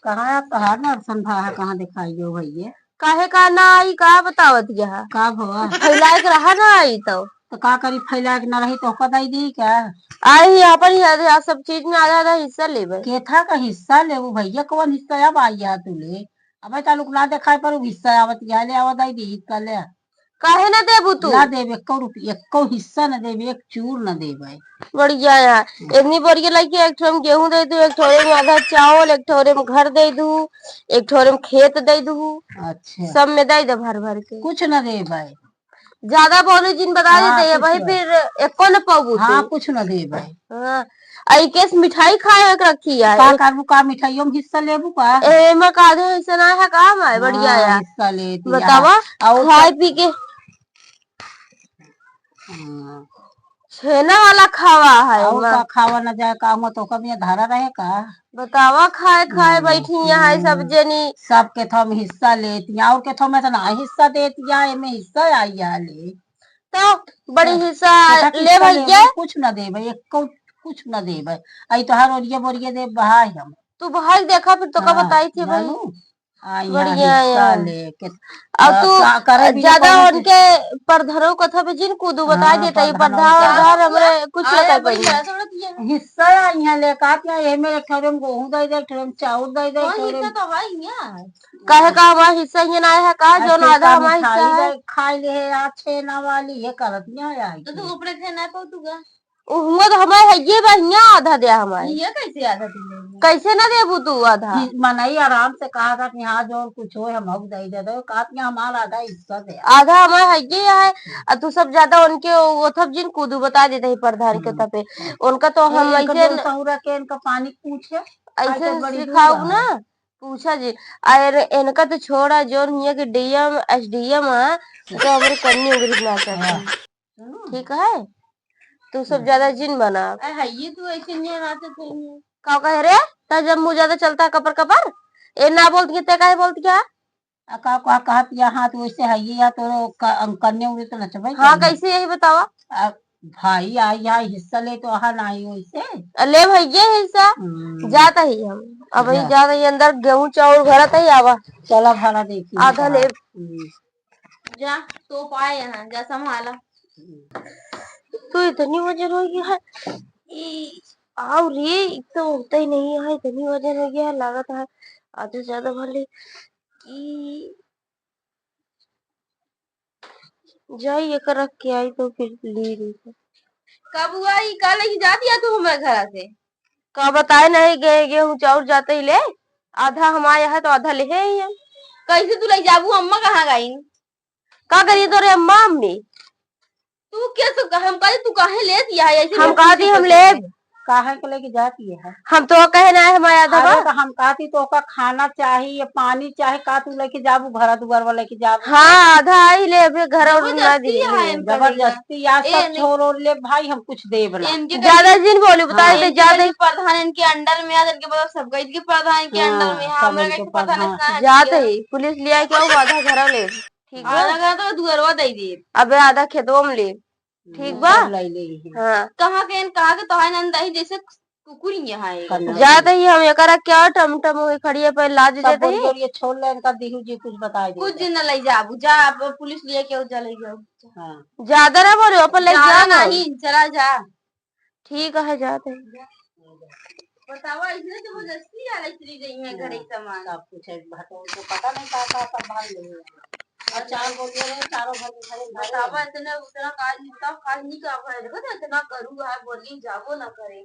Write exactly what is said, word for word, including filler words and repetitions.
कहाँ आप कहाँ दर्शन भा है, कहाँ दिखाई हो भैया? काहे का ना आई, का बतावत यह? का भवा? फैलाए के रहा ना आई तो। तो का करी, फैलाए के ना रही तो ओका दई दी का? आई अपन ही आधा, सब चीज में आधा आधा हिस्सा लेबे। केथा का हिस्सा लेबू भैया? कौन हिस्सा अब आई है तू ले? अबे तालुक ना देखाए पर हिस्सा आवत या ले आवा दई दी का ले? काहे ना देबू तू? ना देबे, एको रुपया, एको हिस्सा ना देबे, एक चूर ना देबे। बढ़िया है। हम्म। इतनी बढ़िया लगी, एक ठो में गेहूं दे दू, एक ठोरे में आधा चावल, एक ठोरे में घर दे दू, एक ठोरे में खेत दे दू। अच्छा। सब में दे दे भर भर के। कुछ ना देबे। ज्यादा बोले जिन बता हाँ, देते हैं कुछ भाई, ना। फिर एको न पाबू हाँ, तू। कुछ ना देबे। हाँ। आई केस मिठाई खाए के रखी है। का करबू, का मिठाइयों में हिस्सा लेबू का? ए, एमा का आधे हिस्सा ना है का? माय बढ़िया हाँ, है। हिस्सा लेती है। बतावा, और खाए का? पी के। हाँ। छेना वाला खावा है और एमा। का खावा ना जाए, का हुआ तो कब ये धारा रहे का? बतावा, खाए खाए हम्म, बैठी यहाँ है सब हम्म। जनी। सब केथवा में हिस्सा लेती हैं, और केथवा में तो ना हिस्सा देती है, एमे हिस्सा आई है ले। तो बड़ी हाँ, हिस्सा केथा के ले हिस्सा भैया। लेबे, कुछ ना देबे, एको कुछ ना देबे। आई तोहार ओरिया बोरिया देब बहाई हम। तू बहाई देखा, फिर तो का हाँ, बताई थी भाई। जानू? आ, यहाँ बढ़िया हिस्सा है। लेके, अब आ, तू का करे भी ज्यादा कौनो चीज। उनके परधनों कथा पे जिन कूदू बताई हाँ, देता, ये परधनों परधा का। उरधा हमरे कुछ ना अरे, कर पाई। बढ़िया, थोड़ा दिया। हिस्सा आई है लेके आती है, ये मेरे ठोरे में गेहूं दे दे, ठोरे में चाउर दे दे, कौन ठोरे हिस्सा में तो है यहाँ? काहे का हमारा हिस्सा ये ना है का? आ, जो ना आधा हमारा हिस्सा है। खाई ले, आ छेना वाली, ये करत यहाँ आई तो तू थी। ऊपरे थे ना पाऊ तू का? उ हुआ तो हमारे है, ये बा, हियाँ आधा दे हमारे। ये कैसे आधा तू ले लिया? कैसे ना देबू तू आधा? कि मनई आराम से कहा था कि हाँ, जो कुछ हो, हम हक दे दे दो। कहा कि हमारा आधा हिस्सा दे। आधा हमारे है, ये है। आ तू सब ज्यादा उनके वो थप जिन कूदू बता देते ही प्रधान के हम्म। तपे। उनका तो हम ए, इनका ऐसे जो न-, सहुरा के इनका पानी पूछे, ऐसे आज तो बड़ी सिखाऊ दूर ना, है। पूछा जी। अरे इनका तो छोड़ा, जोन हिया के डीएम, एसडीएम है, तो हमारे कन्नी उंगली ना करते। हाँ। सुनो। ठीक है, तू सब हम्म। ज्यादा जिन बना। ए, है ये तू ऐसे नहीं रहते थे ये। का कहे रे? त जब मुँह ज्यादा चलता है कपर कपर, ए ना बोलती है, ते काहे बोलती है? आ, का, का कहत या हाथ वैसे है ये या तो क-, अंकन्या उड़े तो नचबे हाँ, करना। कैसे यही बतावा? आ, भाई आई, आई हिस्सा ले तो आहा ना आई वैसे। आ, ले भाई ये हिस्सा, हम्म। जाता ही हम। अब वही जा। जाता ही अंदर गेहूं चाउर भरत ही आवा। चला भरा देखी आधा का। ले। हम्म। जा, तो पाए यहाँ, जा संभाला। तू इतनी वजन हो गया है। ई, आओ रे, एक तो होता ही नहीं है, इतनी वजन हो गया है, लागत है आधा ज्यादा भले कि जाई एकर रख के आई तो फिर ले ली। कब हुआ ई, का लेके जा दिया तू हमारे घर से? का बताए नहीं गए, गेहूं चाउर जाते ही ले, आधा हमारे यहाँ तो आधा ले ही हम। कैसे तू ले जाबू? अम्मा कहाँ गई? का करी तोरे अम्मा अम्मी? तू कैसे, हम कहते तू काहे ले दिया है ऐसे हम में कहती पूछे हम कैसे? लेब। काहे के लेके जाती है? हम तो कहे ना है हमारे आधा अरे बा। तो हम कहती तो ओका खाना चाही या पानी चाही, का तू लेके जाबू, घर दुआर वाला लेके जाबू? हाँ, आधा आई ले, अबे घर और ना जबरदस्ती दी। है इनका जबरदस्ती, आज ए, सब नहीं। छोड़ और ले भाई, हम कुछ देब ना। इनके ज्यादा कहीं जिन बोली, बताई हाँ। दे, इनके ज्यादा कहीं प्रधान इनके under में आ, इनके मतलब सब गई के प्रधान इनके under में, हाँ, हाँ, सब हमरा इनके कहीं प्रधान प्रधान। इतना है जात कि है, पुलिस लिया के आओ, आधा घर ले। ठीक बा? आधा घर तो दुअरवा दे दे। अबे आधा खेतवा में ले। ठीक बा? सब ले ले ही। हाँ। कहाँ के, कहाँ के तोहार नंद ही जैसे कुकुर ही यहाँ है। करना जात ही हम एकरा क्या टमटम होई खड़िए पे लाद सब देते बोरिया ही। ओरिया छोड़ ले, इनका दिहू जी कुछ बताए दे। कुछ दिन न ले जाबू, जा अब पुलिस लिए के जा ले जाओ। हाँ। ज्यादा ना बोलो, अपन ले जा जा ना। नहीं, चला जा। ठीक है, जाते हैं। बतावा, इसने जबरदस्ती आ रही चली गई है घरे के सामान। सब कुछ है, भाई, तो उनको पता नहीं का, का सब भाग ले हैं। और चार बोरिया रहे, चारों भर, भर, भर। बतावा, इतने, उतना काज नहीं, तब काज नहीं का भाई, देखो तो इतना गरू है, बोली जाबो ना करे।